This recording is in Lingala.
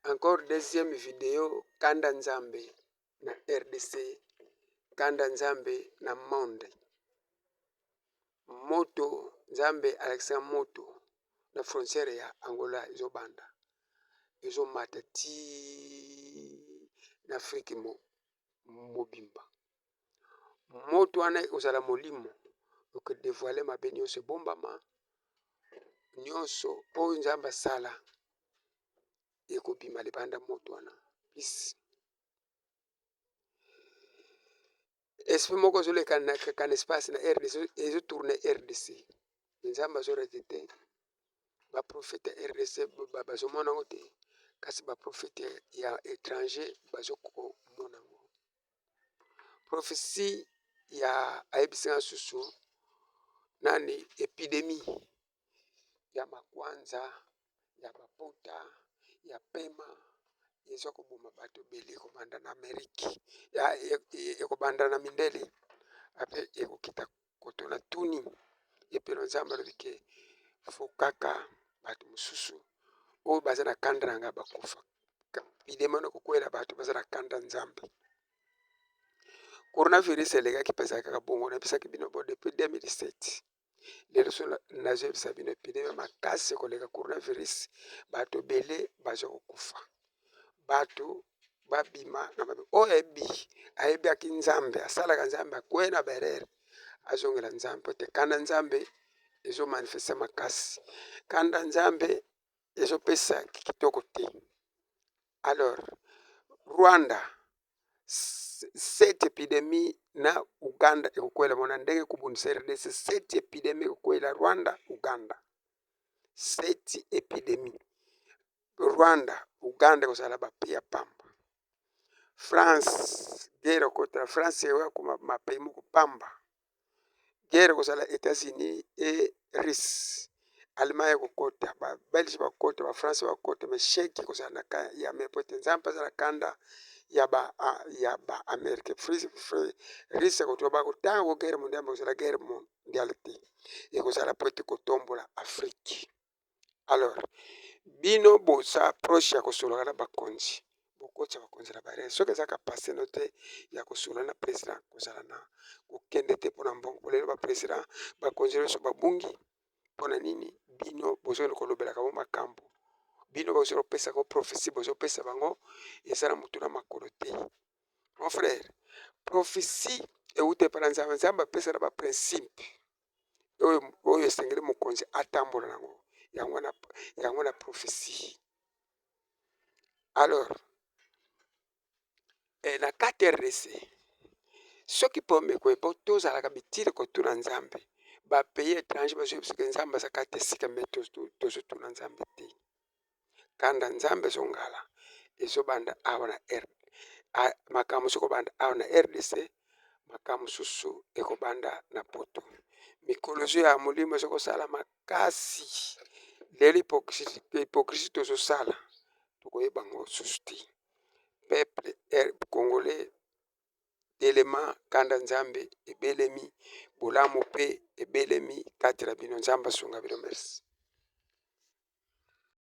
Encore deuxième video kanda nzambe na rdc kanda nzambe na monde moto nzambe alakisa moto na frontière ya Angola ezobanda ezomata ti na Afrique mobimba moto wana ekozala molimo okodevoile mabe nyonso ebombama nyonso oyo nzambe asala ekobima libanda moto wana bis esprit moko ezoleka na na espace na rdc ezotourne rdc nzambe azorete te baprofete ya rdc bazomona yango te kasi baprofete ya étranger bazokomona yango prophetie ya ayebisi nga susu nani epidemie ya makwanza ya bapota ya pema eza koboma bato ebele ekobanda na amerike ekobanda na mindele apres ekokita koto na tuni epelo nzambe alobi ke fo kaka bato mosusu oyo baza na kanda na ngai bakufa epidemie wana ekokwela bato baza na kanda nzambe coronavirus elekaki mpe ezalaki kaka bongo nayebisaki bino bo depuis 2017 lelo so nazoyebisa bino epidemie makasi koleka coronavirus bato ebele baza kokufa bato babima na mabe oyo ayebi ayebaki nzambe asalaka nzambe akwei na berere azongela nzambe po te kanda nzambe ezomanifeste makasi kanda nzambe ezopesa kitoko te alors rwanda cette epidemie na Uganda ekokwela mona ndenge kobundisa RDC cette epidemie ekokwela Rwanda Uganda cette epidemie Rwanda Uganda ekozala ba pays ya pamba France guerre ekota France ekoya koma ma pays moko pamba Guerre ekozala Etats-Unis et Russe. Allemagne ekokota, ba Belge bakokota, ba France bakokota, mais chèque ekozala na ka ya me po ete Nzambe aza na kanda ya ba ya ba Amerique. Russe akotoba bakotanga ko guerre mondiale, ekozala guerre mondiale te, ekozala po ete kotombola Afrique. Alors bino boza proche ya kosolola na bakonzi bokotisa bakonzi na barere soki eza kapasite no te ya kosolola na president kozala na kokende te mpona mbongo po lelo bapresident bakonzi nyonso babungi mpona nini bino bozali kolobelaka bango makambo bino bozali kopesa bango prophetie bozopesa bango eza na motu na makolo te mon frère prophetie euta epai na nzambe nzambe apesa na baprincipe oyo, oyo esengeli mokonzi atambola nango yango na, yango na prophetie alors eh, na kati rdc soki problème ekoye mpo tozalaka bitile kotuna nzambe bapays étranger bazoyebi soki nzambe aza kati esika me tozotuna nzambe te Kanda nzambe ezongala ezobanda awa na R makambo mosusu ekobanda awa na rdc makambo mosusu ekobanda na poto mikolo ezoya molimo ezokosala makasi lelo hypocrisie tozosala tokoyeba yango susu te peuple congolais telema kanda nzambe ebelemi bolamu pe ebelemi kati na bino nzambe asunga bino merci.